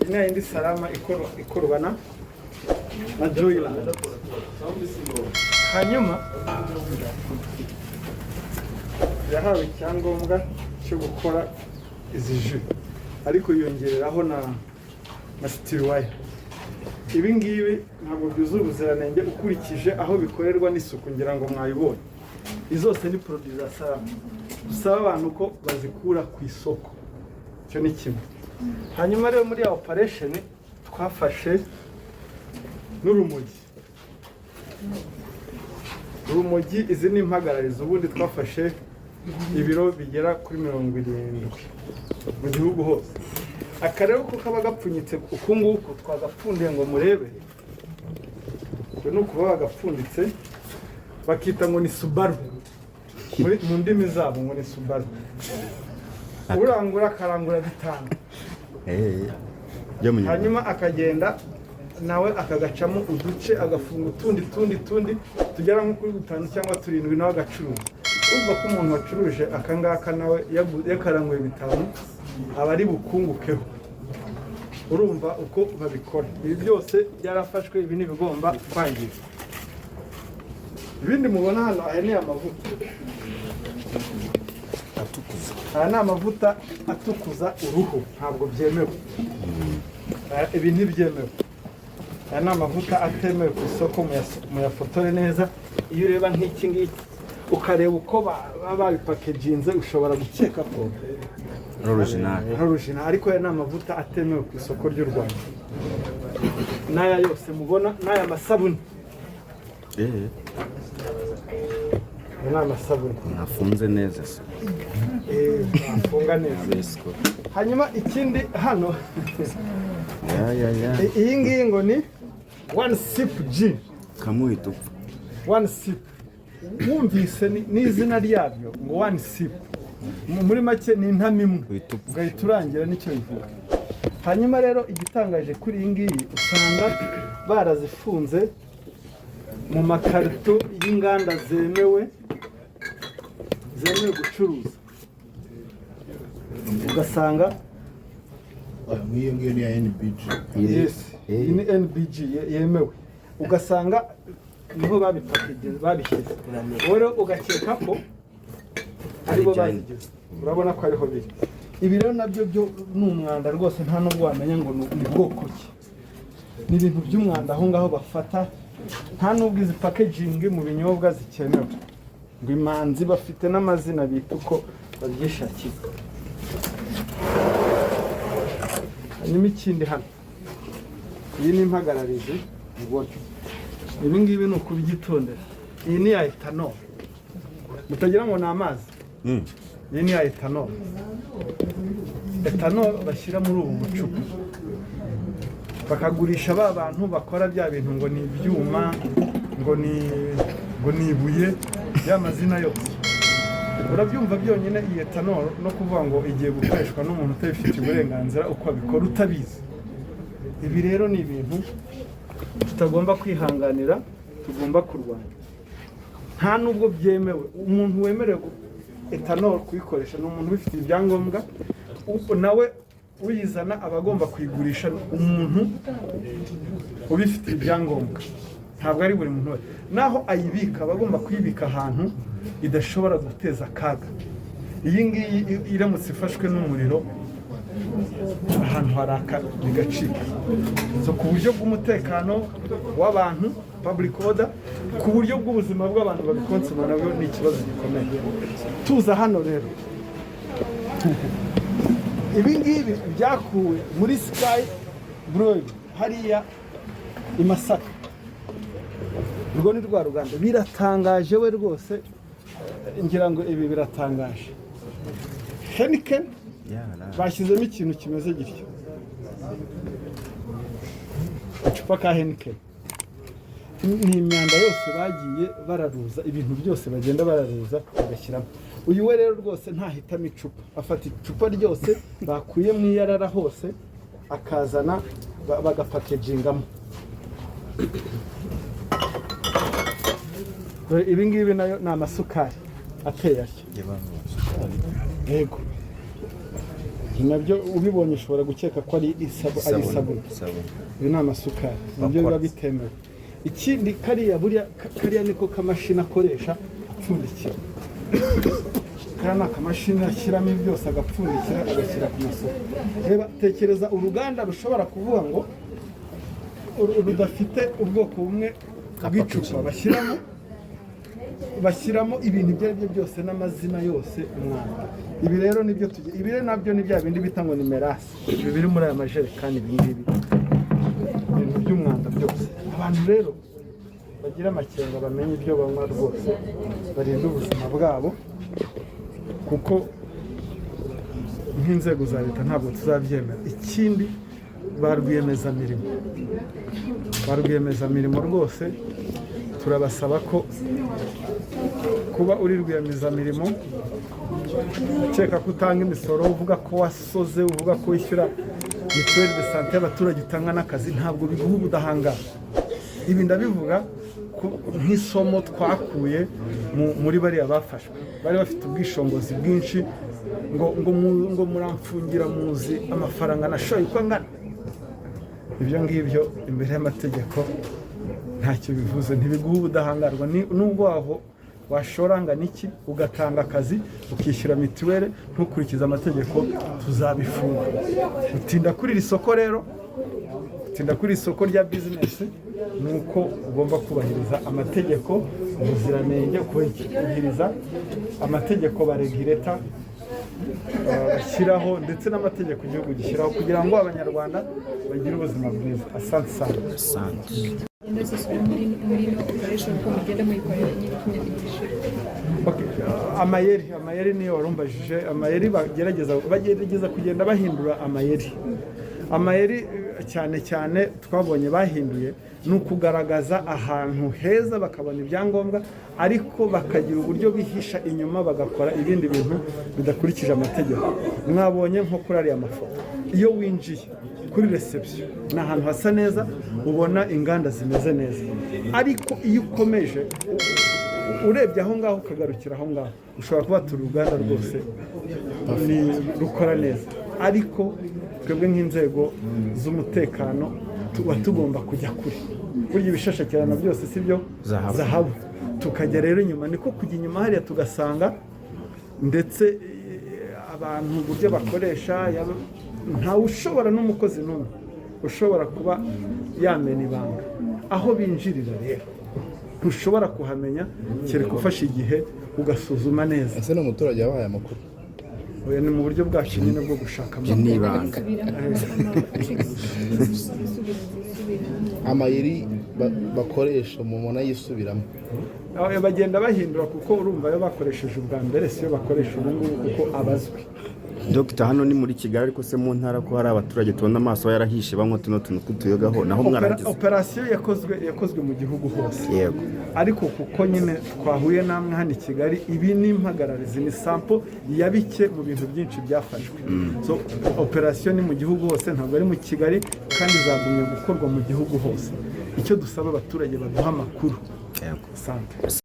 Ni yindi Salama ikorwa na Joyland. Hanyuma yahawe icyangombwa cyo gukora izi jus, ariko yongereraho na steel wire. Ibi ngibi ntabwo byuzuye ubuziranenge ukurikije aho bikorerwa n'isuku. Ngira ngo mwayibonye. Izi zose ni produit za Salama. Dusaba abantu ko bazikura ku isoko, icyo ni kimwe. Hanyuma rero muri ya operation twafashe n'urumogi. Urumogi, izi ni impagararizo. Ubundi twafashe ibiro bigera kuri 70 mu gihugu hose. Aka rero ko kaba gapfunyitse uku nguku, twagapfundiye ngo murebe. Uku ni ukuba bagapfunditse, bakita ngo ni Subaru. Mu ndimi zabo ngo ni Subaru. Urangura akarangura 5, Byo mu nyuma. Hanyuma akagenda nawe akagacamo uduce, agafunga utundi tundi tundi tugera nko kuri dutanu cyangwa turindwi, nawe agacuruza. Urumva ko umuntu wacuruje aka ngaka nawe yakaranguye 5, aba ari bukungukeho. Urumva uko babikora. Ibi byose byarafashwe, ibi ni ibigomba kwangizwa. Ibindi mubona hano, aya ni amavuta. Atukuza. Aya ni amavuta atukuza uruhu, ntabwo byemewe. Ibi ntibyemewe. Aya ni amavuta atemewe ku isoko, muyafotore neza. Iyo ureba nk'iki ngiki, ukareba uko baba babipackaginze, ushobora gukeka ko original. Ari original, ariko aya ni amavuta atemewe ku isoko ry'u Rwanda. N'aya yose mubona, n'aya masabune. Aya ni amasabune. Ntafunze neza se? Afunga neza. Besiko. Hanyuma ikindi hano, Ya ya ya. Iyi ngiyi ngo ni One Sip Gin. Kamuhita upfa. One Sip, wumvise n'izina ryabyo ngo One Sip, muri make ni intama imwe. Uhita upfa. Ugahita urangira, nicyo bivuga. Hanyuma rero igitangaje kuri iyi ngiyi, usanga barazifunze mu makarito y'inganda zemewe gucuruza, ugasanga Nk'iyo ngiyo ni iya NBG. Yes, iyi ni NBG yemewe, ugasanga niho babipackaginze, babishyize. Wowe rero ugakeka ko aribo Ari bazigize. Urabona ko ariho biri. Ibi rero nabyo byo ni umwanda rwose, nta nubwo wamenya ngo ni bwoko ki. Ni ibintu by'umwanda aho ngaho bafata. Nta nubwo izi packaging mu binyobwa zikenewe. Ngo Imanzi, bafite n'amazina bita uko babyishakiye. Hanyuma ikindi hano, iyi ni impagararizi mubona. Ibi ngibi ni ukubyitondera. Iyi ni ya ethanol, mutagira ngo ni amazi. Iyi ni ya ethanol, ethanol bashyira muri ubu bucupa, bakagurisha ba bantu bakora bya bintu ngo ni ibyuma, ngo ni ibuye, ya mazina yose urabyumva byonyine. Iyi ethanol, no kuvuga ngo igiye gukoreshwa n'umuntu utabifitiye uburenganzira, uko abikora utabizi. Ibi rero ni ibintu tutagomba kwihanganira, tugomba kurwanya. Nta nubwo byemewe. Umuntu wemerewe ethanol kuyikoresha ni umuntu ubifitiye ibyangombwa. Nawe uyizana aba agomba kuyigurisha umuntu ubifitiye ibyangombwa, ntabwo ari buri muntu wese. Naho ayibika, aba agomba kuyibika ahantu idashobora guteza akaga. Iyi ngiyi iramutse ifashwe n'umuriro, ahantu haraka bigacika. So ku buryo bw'umutekano w'abantu, public order, ku buryo bw'ubuzima bw'abantu babiconsoma, nabyo ni ikibazo gikomeye. Tuza hano rero, ibi ngibi byakuwe muri Sky Brewery hariya i Masaka. Urwo ni rwa ruganda. Biratangaje we rwose, ngira ngo ibi biratangaje. Heineken bashyizemo ikintu kimeze gityo, agacupa ka Heineken. Ni imyanda yose bagiye bararuza, ibintu byose bagenda bararuza bagashyiramo. Uyu we rero rwose ntahitamo icupa, afata icupa ryose bakuye mu iyarara hose, akazana bagapackagingamo. Dore ibi ngibi nayo ni amasukari ateye atya. Yego. Nabyo ubibonye ushobora gukeka ko ari isabune. Isabune. Ibi ni amasukari, nabyo biba bitemewe. Ikindi, kariya buriya kariya niko kamashini akoresha apfundikira. Kariya ni akamashini ashyiramo ibi byose, agapfundikira, agashyira ku masoko. Reba, tekereza uruganda rushobora kuvuga ngo rudafite ubwoko bumwe bw'icupa bashyiramo ibintu ibyo ari byo byose n'amazina yose, umwanda. Ibi rero nibyo tugiye, ibi rero nabyo ni bya bindi bita ngo ni mélasse. Ibi biri muri aya majerekani, ibi ngibi, ibintu by'umwanda byose. Abantu rero bagira amakenga, bamenye ibyo banywa rwose, barinde ubuzima bwabo, kuko nk'inzego za leta ntabwo tuzabyemera. Ikindi, ba rwiyemezamirimo rwose turabasaba ko kuba uri rwiyemezamirimo, ukeka ko utanga imisoro, uvuga ko wasoze, uvuga ko wishyura mutuelle de santé y'abaturage, utanga n'akazi, ntabwo biguha ubudahangarwa. Ibi ndabivuga nk'isomo twakuye muri bariya bafashwe bari bafite ubwishongozi bwinshi, ngo muramfungira muzi amafaranga nashoye uko angana. Ibyo ngibyo imbere y'amategeko ntacyo bivuze, ntibiguha ubudahangarwa. Nubwo waho washora angana iki, ugatanga akazi, ukishyura mituweli, ntukurikize amategeko, tuzabifunga. Utinda kuri iri soko rero, utinda kuri iri soko rya bizinesi, ni uko ugomba kubahiriza amategeko, ubuziranenge, kubahiriza amategeko ba regulator bashyiraho, ndetse n'amategeko igihugu gishyiraho kugira ngo Abanyarwanda bagire ubuzima bwiza. Asante sana. Asante. Genda zisubira muri ino operation, uko mugenda muyikorera nyine ikinyabigishije. Okay, amayeri niyo warumbajije. Amayeri bagerageza kugenda bahindura amayeri. Amayeri cyane cyane twabonye bahinduye ni ukugaragaza ahantu heza bakabona ibyangombwa, ariko bakagira uburyo bihisha inyuma, bagakora ibindi bintu bidakurikije amategeko. Mwabonye nko kuri ariya mafoto, iyo winjiye kuri reception ni ahantu hasa neza, ubona inganda zimeze neza, ariko iyo ukomeje urebye aho ngaho, ukagarukira aho ngaho, ushobora kuba turi uruganda rwose ni rukora neza. Ariko twebwe nk'inzego z'umutekano tuba tugomba kujya kure. Burya ibishashagirana byose si byo Zahabu. Zahabu. Tukajya rero inyuma, niko kujya inyuma hariya tugasanga ndetse abantu uburyo bakoresha ntawe ushobora, n'umukozi n'umwe ushobora kuba yamena ibanga. Aho binjirira rero ntushobora kuhamenya kereka ufashe igihe ugasuzuma neza. Ese ni umuturage wabahaye amakuru? Oya, ni mu buryo bwacu nyine bwo gushaka Ibyo amakuru. ni ibanga. Zisubiramo. Amayeri bakoresha mubona yisubiramo? Aho bagenda bahindura, kuko urumva ayo bakoresheje ubwa mbere siyo bakoresha ubu ngubu, kuko abazwi. Dogita, hano ni muri Kigali, ariko se mu ntara ko hari abaturage tubona amaso yarahishe banywa tuno tuntu tw'utuyogaho, naho mwaragize? Operasiyo yakozwe mu gihugu hose. Ariko kuko nyine twahuye namwe hano i Kigali, ibi ni impagararizi, ni sample ya bike mu bintu byinshi byafashwe. So operasiyo ni mu gihugu hose, ntabwo ari mu Kigali, kandi zagumye gukorwa mu gihugu hose. Icyo dusaba abaturage, baduha amakuru. Yego. Sante.